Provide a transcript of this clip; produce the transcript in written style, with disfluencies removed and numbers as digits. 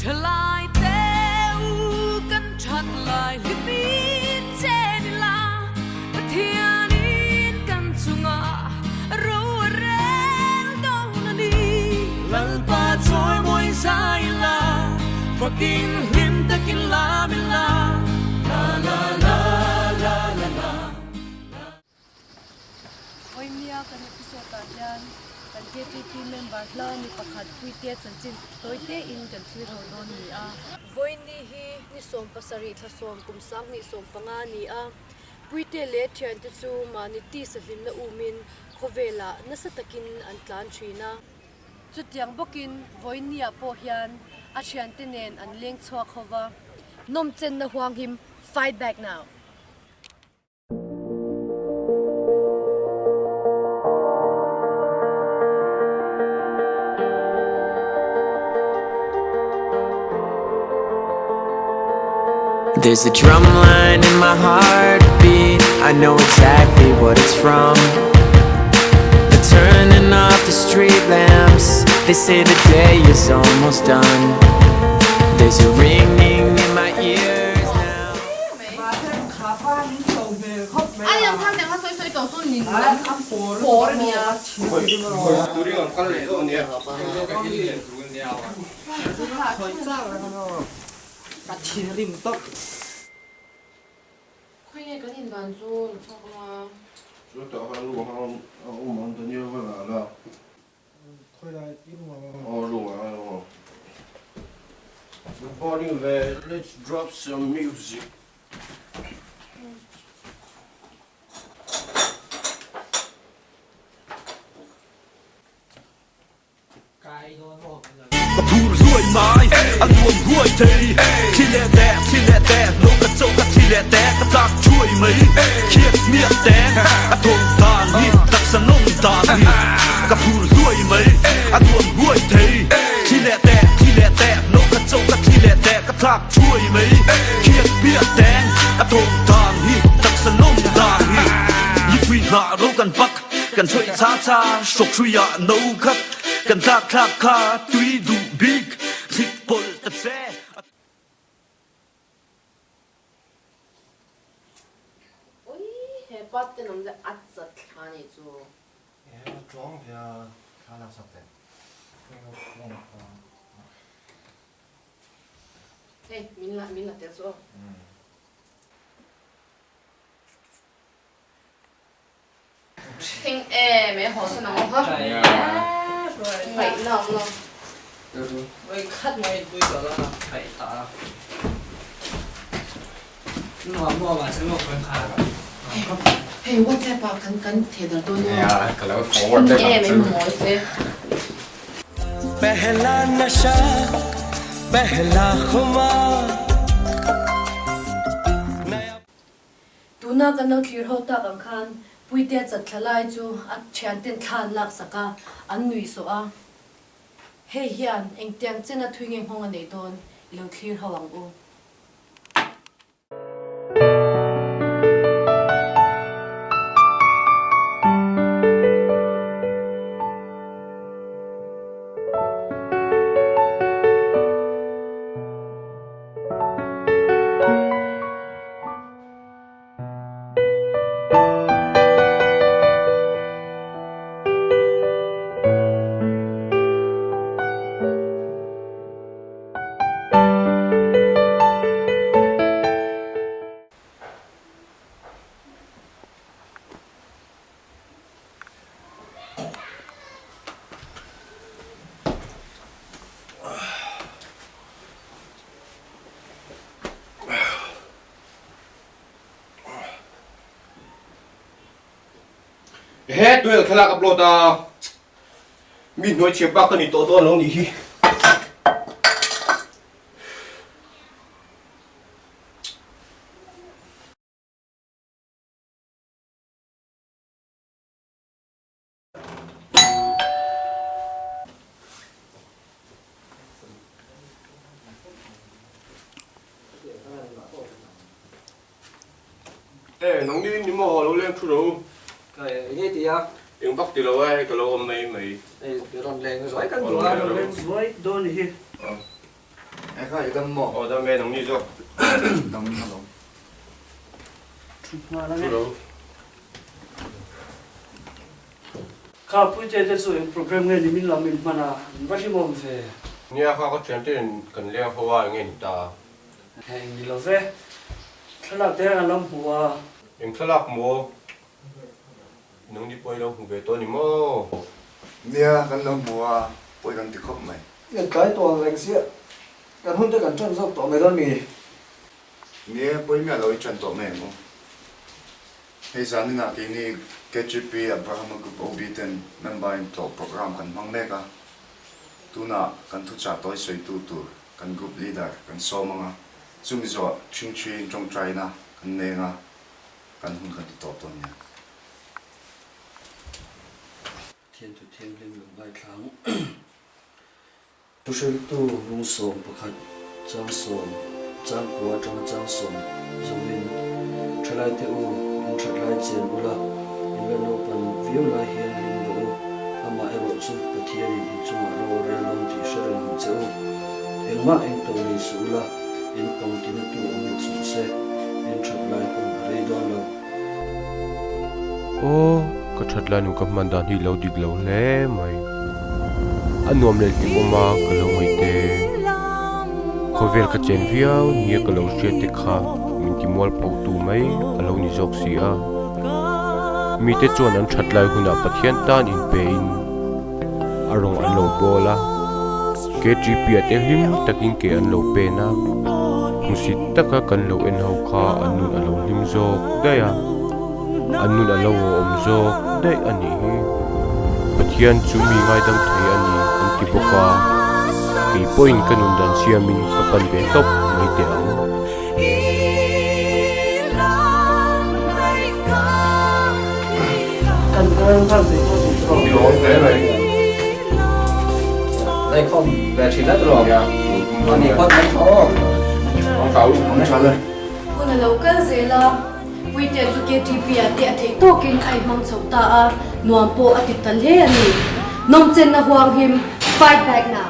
Thalai te u kan that lai hlimin chen ila, Pathianin kan chungah ro a rel dawn a ni. Lalpa chawi mawi zai ila, fakin hlim takin lam ila, la la la la la la. Vawinia kan episode ah hian kan KTP member hla ni pakhat Puitea chanchin tawi te in kan thlir ho dawn ni a. Vawiini hi ni 70 thla sawm kum 2015 a ni a, Puitea leh thiante chu mahni tisa hlimna umin khawvelah nasa takin an tlan thin a. Chutiang bawkin Vawinia pawh hian a thiante nen an leng chhuak ho va. Nawmchenna huanghim fight back now. There's a drum line in my heartbeat I know exactly what it's from The turning off the street lamps They say the day is almost done There's a ringing in my ears now Let's drop some music. Ka phur hluai mai, a nuam huai thei Thi leh teh, thi leh teh, no ka cho ka thi leh teh Ka tlak thuai mai, khiat miat teng A thawm dan hi, taksa nawm dan hi Ka phur hluai mai, a nuam huai thei Thi leh teh, thi leh teh, no ka cho ka thi leh teh Ka tlak thuai mai, khiat miat teng A thawm dan hi, taksa nawm dan hi Nipui hnah ro kan pak, kan chhuih cha cha Hrawk hrui ah no khat kan tlak thlak kha tui duh bik thlit pawlh ta che. Ui he pa tenawm le a chat thla nih chu. Tlawng via thla lak sak teh. Hei min la min la tel chu aw. Thing e me haw san ang aw ha. Ngaih na awm lo. Oi khat mai pui tawh la khaih ta. Nuam nuam ah chuan kan kha. Hei WhatsApp ah kan kan theh dar dawn aw. Nia ka lo forward vek ang chu. Em mawi che. Pehla nasha pehla khumar. Tuna kan lo thlir ho tak ang khan Puitea chatthla lai chu a thianten thla an laksak a, an nui sawh a. Hei hian engtiang chena thui nge nghawng a neih dawn i lo thlir ho ang u. He tuel thlalak upload a mi hnuai chhiah bak ka ni tawh dawn lo nih hi. E, nang ni ni maw lo leng thu ro. Eng nge ti a? Eng vak ti lo e, hei ka lo awm mai mai. Ei, rawn leng zuai kan duh a. Rawn leng zuai dawn ni hi. E kha i dam maw? Aw dam e, nangni zawk. Dam alawm. Thu nghal ang e. Kha Puite te chu eng program nge ni min lam in hman a, an va hlimawm ve. Nia kha ka thiante in kan leng ho a eng nge ni ta? Eng ni lo ve, thlalak te an lo hmu a. Eng thlalak maw? Nangni pawh i lo hmu ve tawh a ni maw? Nia kan lo hmu a, pawi kan ti khawp mai. Kan tlai tawh ang reng sia, kan hun te kan ṭan zawk tawh mai dawn mi? Nia pawi miah lo i ṭan tawh mai ang u. Hei zaninah keini KGP Abrahama Group OB ten member in tlawh programme kan hmang mek a, tunah kan thuchah tawi sawitu tur kan group leader kan sawm ang a, chumi zawh ṭhingṭhiin ṭawngṭaina kan neng a, kan hun kan ti tawp dawn nia. Thiantu thianghlim lo ngaithlang. Thuhriltu lungsawm pakhat changsawm changkua atanga changsawm zawmin thalaite u in that lai chen ula, in la naupan viau lai hian hlim rawh u, amah erawh chu Pathianin in chungah ro a rel dawn tih hre reng ang che u. Engmah engto nei suh ula, in pang tinatu awm hek suh se, in that lai hun a rei dawn lo. Aw, ka that lai nun ka hman dan hi lo dik lo hle mai. A nuam leh hlim awm a ka lo ngaih te. Khawvel ka chen viau nia ka lo hriat te kha min ti mual pho tu mai a lo ni zawk si a. Mite chuan an that lai hunah Pathian tan inpe in a rawng an lo bawl a. KTP ah te hlim takin ke an lo pen a, hmusit taka kan lo en ho kha an nun a lo hlim zawk daih a, an nun a lo awm zawk daih a nih hi. Pathian chu mi ngaidam thei a ni an ti bawk a, kei pawhin ka nun dan siamin ka pan ve tawp mai teh ang. Kan kal nghal thei pawh tih chu. Ni awm hle mai. Laikhawm ve thin a tawh. Ani phawt mai thaw. Ang tau. Ang tha le. Hun a lo kal zel a, Puitea chu KTP ah te a theih tawkin a inhmang chho ta a, nuam pawh a ti ta hle a ni. Nawmchenna huang him, fight back now.